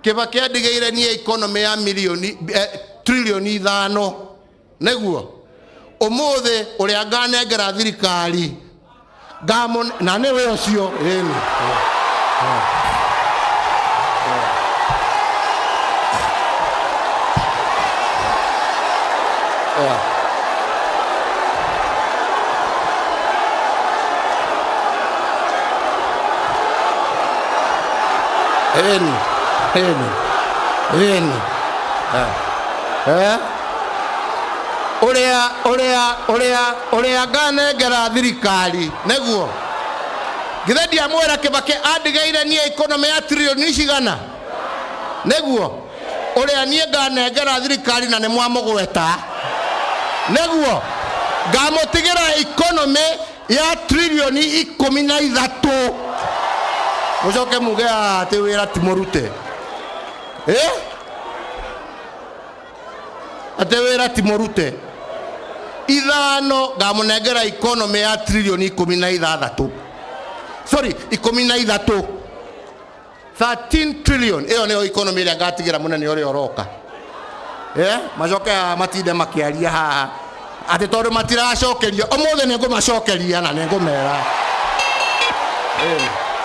Kĩbakĩ andigĩire niĩ economy ya milioni trilioni 5 nĩguo ũmũthĩ ũrĩa nganengera thirikari ngamũ na nĩwe ũcio ĩni. Ĩni, ĩni, ĩni. Eh? Ũrĩa ũrĩa ũrĩa ũrĩa nganengera thirikari nĩguo githĩ ndiamwĩra Kĩbakĩ andigĩire niĩ economy ya trilioni cigana nĩguo ũrĩa niĩ nganengera thirikari na nĩ mwamũgweta nĩguo ngamũtigĩra economy ya trilioni 13 mũcoke muge atĩ wĩra ti mũrute eh? Atĩ wĩra ti mũrute. 5 ngamũnengera economy ya trilioni 16, sorry, 13, 13 trillion. Ĩyo nĩyo economy ĩrĩa ngatigĩra mũnene ũrĩa ũroka. Macoke haha matinde makĩaria haha atĩ tondũ matiracokeria ũmũthĩ nĩ ngũmacokeria na nĩ ngũmera.